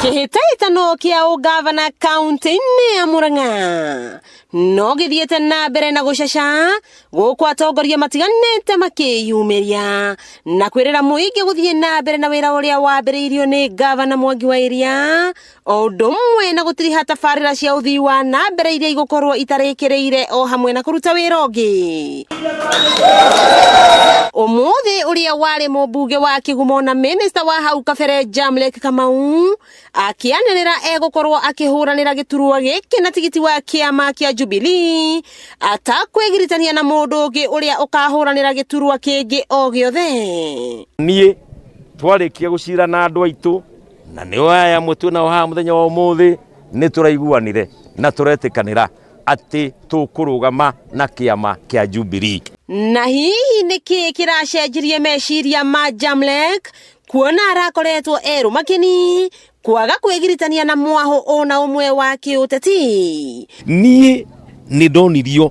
Kĩhĩtahĩtano kĩa ũngavana kaunti-inĩ ya Murang'a no gĩthiĩte na mbere na gũcaca gũkũ atongoria matiganĩte makĩyumĩria na kwĩrĩra mũingĩ gũthiĩ na mbere na wĩra ũrĩa wambĩrĩirio nĩ ngavana Mwangi wa Iria o ũndũ ũmwe na gũtiriha tabarĩra cia ũthii wa na mbere iria igũkorwo itarĩkĩrĩire o hamwe na kũruta wĩra ũngĩ. Ũmũthĩ ũrĩa warĩ mũmbunge wa Kĩgumo na minista wa hau kabere Jamlek Kamau akĩanĩrĩra egũkorwo akĩhũranĩra gĩturwa gĩkĩ na tigiti wa kĩama kĩa Jubilee atakwĩgiritania na mũndũ ũngĩ ũrĩa ũkahũranĩra gĩturwa kĩngĩ o gĩothe. Niĩ twarĩkia gũcira na andũ aitũ na nĩo aya amwe twĩ nao haha mũthenya wa ũmũthĩ nĩ tũraiguanire na tũretĩkanĩra atĩ tũkũrũgama na kĩama kĩa Jubilee. Na hihi nĩ kĩĩ kĩracenjirie meciria ma Jamlek kuona arakoretwo erũ makini kwaga kwĩgiritania na mwahũ ona ũmwe wa kĩũteti? Niĩ nĩ ndonirio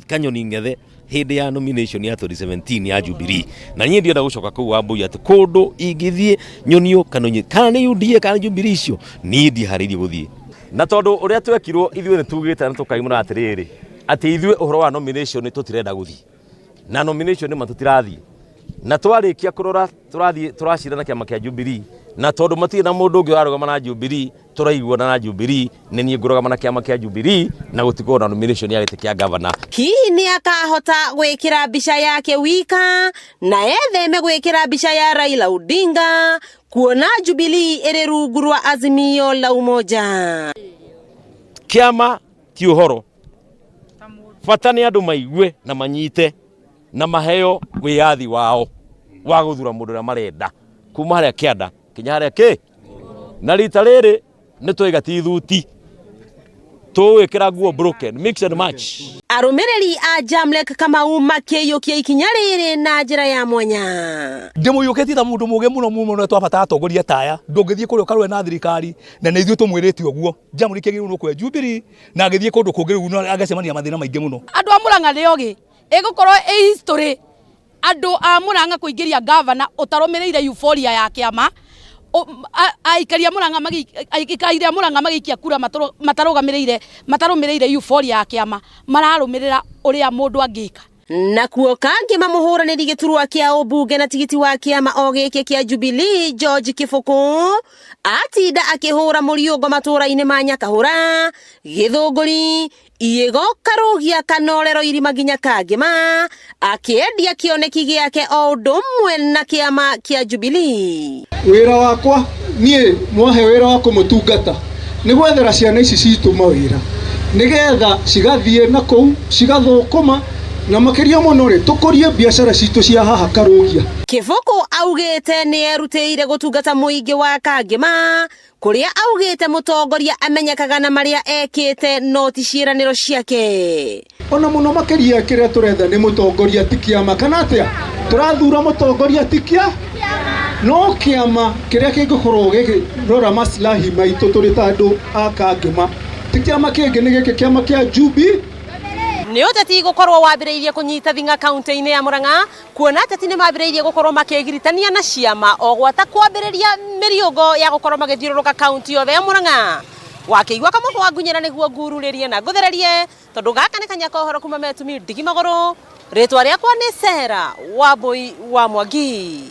kanyoni ng'ethe hĩndĩ ya nomination ya 2017 ya Jubilee na niĩ ndienda gũcoka kũu Wambui atĩ kũndũ ingĩthiĩ nyonio kanonyi kana nĩ UDA kana Jubilee icio niĩ ndiharĩirie gũthiĩ na tondũ ũrĩa twekirwo ithuĩ nĩ tugĩte na tũkaimũra atĩrĩrĩ atĩ ithuĩ ũhoro wa nomination tũtirenda gũthiĩ na nomination nĩ ma tũtirathiĩ na twarĩkia kũrora tũrathiĩ tũracira na kĩama kĩa Jubilee na tondũ matirĩ na mũndũ ũngĩ ũrarũgama na Jubilee tũraiguana na Jubilee nĩ niĩ ngũrũgama na kĩama kĩa Jubilee na gũtikorwo na nomination ya gĩtĩ kĩa gavana. Hihi nĩ akahota gwĩkĩra mbica yake wika na etheme gwĩkĩra mbica ya Raila Odinga kuona Jubilee ĩrĩ rungu rwa Azimio la Umoja? Kĩama ti ũhoro, bata nĩ andũ maigue na manyite na maheo wĩyathi wao wa gũthura mũndũ ũrĩa marenda kuma harĩa kĩanda kinya harĩa kĩ na rita rĩrĩ nĩ twaiga ti thuti tũgwĩkĩra nguo broken mix and match. Arũmĩrĩri a Jamlek Kamau makĩiyũkia ikinya rĩrĩ na njĩra ya mwanya. Ndĩmũiyũkĩtie ta mũndũ mũgĩ mũno mũno twabatara atongoria ta aya. Ndũngĩthiĩ kũrĩa ũkarũe na thirikari na nĩ ithuĩ tũmwĩrĩte ũguo. Jamlek agĩrĩirwo nĩ kuoya Jubilee na agĩthiĩ kũndũ kũngĩ rĩu no angĩcemania na mathĩna maingĩ mũno. Andũ a Murang'a nĩ ogĩ, ĩgũkorwo ĩ history andũ a Murang'a kũingĩria ngavana ũtarũmĩrĩire euphoria ya kĩama, aikari a Murang'a aikari a Murang'a magĩikia kura matarũgamĩrĩire matarũmĩrĩire euphoria ya kĩama, mararũmĩrĩra ũrĩa mũndũ angĩka. Nakuo kangĩ mamũhũranĩri gĩturwa kĩa ũmbunge na tigiti wa kĩama o gĩkĩ kĩa Jubilee George Kĩbũkũ atinda akĩhũra mũriũngo matũra-inĩ ma Nyakahũra, Gĩthũngũri, Iĩgo Karũgia Kanorero Irima nginya Kangĩma akĩendia kĩoneki gĩake o ũndũ ũmwe na kĩama kĩa Jubilee. Wĩra wakwa niĩ mwahe wĩra wa kũmũtungata nĩ gwethera ciana ici citũ mawĩra nĩgetha cigathiĩ na kũu cigathũkũma na makĩria mũno rĩ tũkũrie biacara citũ cia haha Karũgia. Kĩbũkũ augĩte nĩ erutĩire gũtungata mũingĩ wa Kangĩma kũrĩa augĩte mũtongoria amenyekaga na marĩa ekĩte no ti ciĩranĩro ciake. Ona mũno makĩria kĩrĩa tũretha nĩ mũtongoria ti kĩama kana atĩa? Tũrathura mũtongoria ti kĩa no kĩama kĩrĩa kĩngĩkorwo gĩkĩrora maslahi maitũ tũrĩ ta andũ a Kangĩma ti kĩama kĩngĩ nĩ gĩkĩ kĩama kĩa Jubi. Nĩ ũteti gũkorwo wambĩrĩirie kũnyita thing'a kaunti-inĩ ya Murang'a kuona ateti nĩ mambĩrĩirie gũkorwo makĩgiritania na ciama o gwata kwambĩrĩria mĩriũngo ya gũkorwo magĩthiũrũrũka kaunti yothe ya Murang'a. Wakĩigua kamũhwa ngunyĩra nĩguo ngururĩrie na ngũthererie tondũ gaka nĩ kanya ka ũhoro kuma Metumi ndigi magũrũ. Rĩtwa rĩakwa nĩ Sarah Wambui wa Mwangi.